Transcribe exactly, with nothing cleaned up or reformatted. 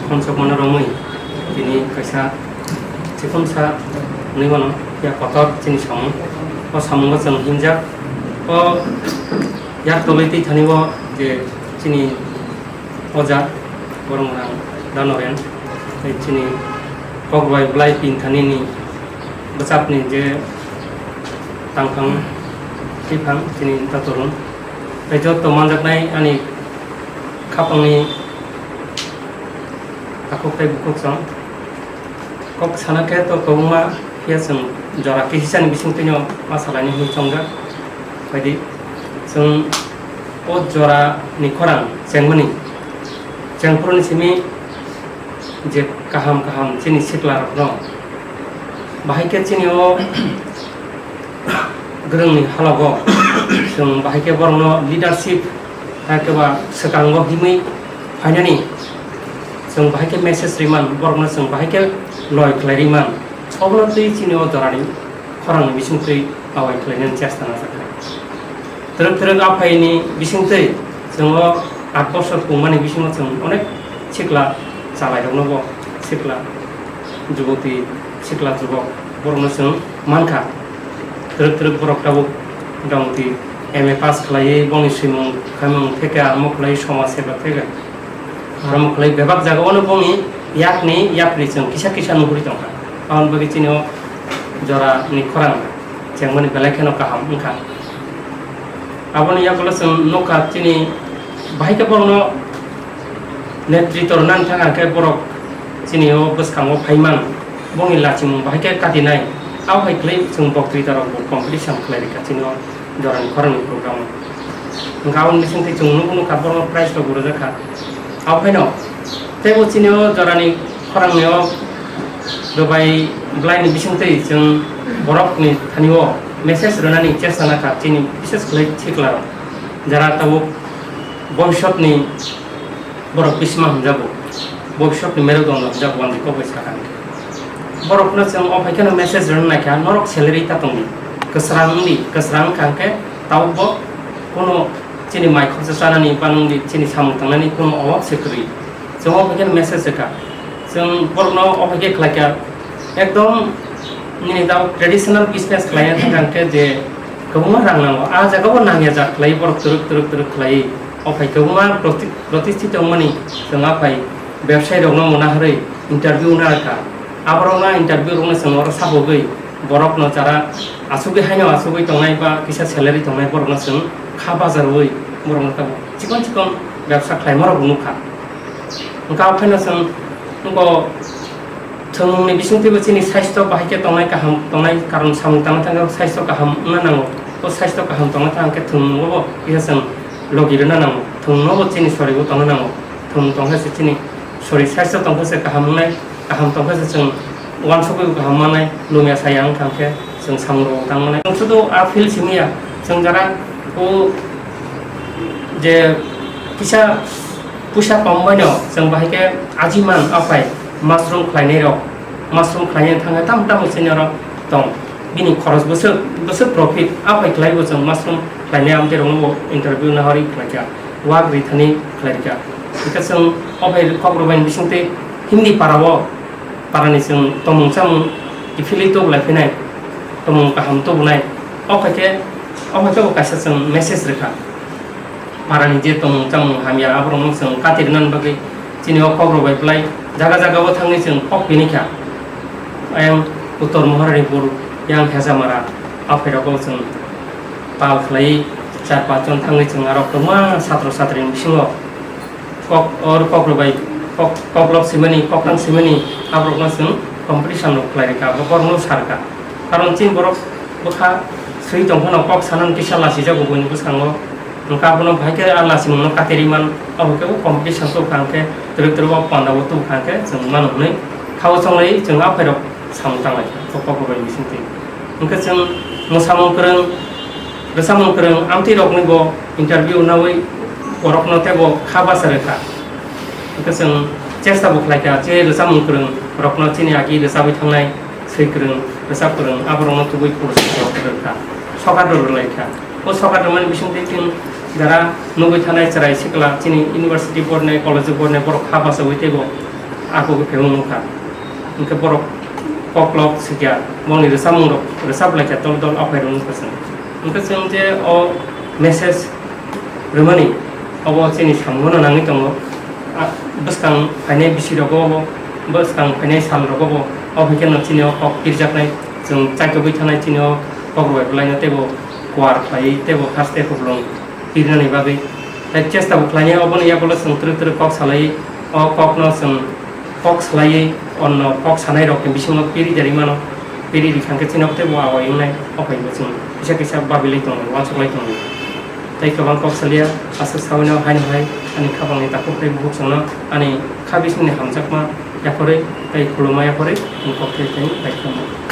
Khonsokmano romwi tini kaisa chikonsa hwnwi mano, ya kotor chini samung. O samungo chwng hinjak, o yak tolwi twi thani o je chini oja borok rang danoren, tei chini kok bai bwlai pin thani ni bwchapni je tangphang twiphang chini tatorung. Tei joto manjaknai ani khapangni takhuk tei bukhuk chwng. Kok sana khe to kwbangma phiya chwng jora kisisani bisingtwino ma salaini hwnwi chongjak. Phaidi chwng o jorani khorang chengmani, chengphuruni simi je kaham kaham chini siklarokno bahai khe chini o gwrwngni halogo chwng bahai khe borokno leadership, hai khe ba swkango himwi phainani chwng bahai khe message riman, borokno chwng bahai khe loi khlai riman, obono twi chini o jorani khorangni bisingtwi awai khlainani chesta najakha. Twrwk twrwk aphaini bisingtwi chwng o aat bosor pungmani bisingo chwng onek sikla chalairokno bo sikla juboti sikla jubok borokno chwng mankha. Twrwk twrwk borok tabuk motamoti M A pass khlaiwi bongni swimung khaimung theke amo khlaiwi somaj seba theke. Aro mokhlai bebak jagao no bongni yakni yapri chwng kisa kisa nuhuri tongkha. Aboni bagwi chini o jorani khorang chengmani belai kheno kaham wngkha. Aboni yagulo chwng nukha chini bahai khe borokno netritw rwna thang khe borok chini o bwskango phaiman bongni lachimung bahai khe katinai. Abo hai khlai chwng boktrita rok bo competition khlai rikha chini o jorani khorangni program o. Hwnkha aboni bisingtwi chwng nukgo nukha borokno prize rok bo rwjakha. Abo haino teibo chini o jorani khorangni o rwbai bwlaini bisingtwi chwng borokni thani o message rwnani chesta nakha chini bishes khlai sikla rok jara tabuk bobisotni borok bisma hwnjago, bobisotni merudondon hwnjago ang kok bai sakha. Borokno chwng o hai kheno message rwna naikha, norok salary ta tongdi, kwsrang wngdi, kwsrang wngkha hwnkhe tabukbo kuno chini mai khorsa chanani ba nungdi chini samung tangnani kuno obab se kwrwi. Chwng o hai kheno message rwkha, chwng borokno o hai khe khlaikha, ekdom nini tabuk traditional business khlaina thangkha hwnkhe je kwbangma rang nango, a jagao nangya jak khlai borok twrwk twrwk twrwk khlai. O phai kwbangma proti-, protistito wngmani chwng a phai bebsai rokno mona hwrwi interview wngna rwkha. Aborokno interview rwkno chwng oro sabogwi borokno jara asugwi haino asugwi tongnai ba kisa salary tongnai borokno chwng kha bajarwi borokno tabuk chikon chikon bebsa khlaima rok nukha. Hwnkha o phaino chwng nugo Thwngmungni bisingtwibo chini saisto bahai khe tongnai kaham tongnai, karon samung tangna thangkhe saisto kaham wngna nango. O saisto kaham tongna thang khe thwngmungo bo kisa chwng logi rwna nango. Thwngmungno bo chini soribo tongna nango. Thwngmung tongkhe se chini sori saisto tongkhe se kaham wngnai, kaham tongkhe se chwng uansukgwi bo kaham mannai, lumya saya wng thang khe chwng samung rok tang mannai. Chwng sudu a field simi ya, chwng jara o je kisa puisa kom bai no chwng bahai khe ajiman aphai mushroom khlainai rok, mushroom khlainai thangkhe tamo tamo sini oro tong. Bini khoros bwswk bwswk profit aphai khlai bo chwng mushroom khlainai amtwi rokno bo interview nahori khlaikha, wak rithani khlaikha. Hwnkhe chwng o bai kok rwbaini bisingtwi Hindi para o parani chwng tomung chamung kiphilwi tubulai phinai, tomung kaham tubunai. O khai khe, o khai khe bo kaisa chwng message rwkha. Parani je tomung chamung hamya aborokno chwng katirnani bagwi chini o kokrok bai bwlai jaga jaga o thangwi chwng kok pini kha. Ayang Uttor Maharani Pur, yang Hejamara, a phairok o chwng pal khlai char panch jon thangwi chwng aro kwbangma satro satri ni bisingo kok, or kokrok bai kok, koklok simani, koktang simani, aborokno chwng competition rok khlai rikha, bo borokno sa rikha. Karon chini borok bwkha swi tong phano kok sanani kisa lasijago buini bwskango. Hwnkha abono bahai khe a lasimungno katirwi man, abo khe o competition tubukha hwnkhe twrwk twrwk o panda o tubukha hwnkhe chwng mano hwnwi kha o chonglai chwng a phairok samung tanglai kha, kok kokrok bai bisingtwi. Hwnkhe chwng mwsamung kwrwng, rwchapmung kwrwng amtwi rokni bo interview nawi borokno teibo kha bacha rwkha. Hwnkhe chwng chesta bo khlai kha, chini rwchapmung kwrwng rokno chini agi rwchabwi thangnai swi kwrwng, rwchap kwrwng, aborokno tubui puruskar rok rwkha, sokat rok rwlai kha. O sokat rwmani bisingtwi chwng Jara nugwi thanai chwrai sikla chini university pornai, college pornai borok kha bachaui teibo ako khe phaiwi wngkha. Hwnkhe borok koklok sikya, bongni rwchapmungrok rwchap laikha dol dol aphai rwngkha chwng. Hwnkhe chwng je o message rwmani obo chini samungo nangwi tongo. A, bwskang phainai bisirogo obo, bwskang phainai salrogo bo, o hwnkhe no chini o kok kirjaknai, chwng chaitogwi thanai chini o kok rwbai bwlaino teibo kuar khlaiwi teibo haste kuplung pirnani bagwi. Hai chesta bo khlainai, oboni yagulo chwng twrwk twrwk kok salai, o kokno chwng kok salaiwi onno kok sanai rokni bisingo piri dari mano. Piri rikha khe chini teibo awai wngnai, o hai bo chwng kisa kisa babilai tongo, uansuklai tongo. Tei kwbang kok salia, aswk sawino haino hai ani khapangni takhuk tei bukhuk chwngno ani kha bisingni hamjakma yaphorwi tei khuluma yaphorwi chwng kok tei tei bai kha.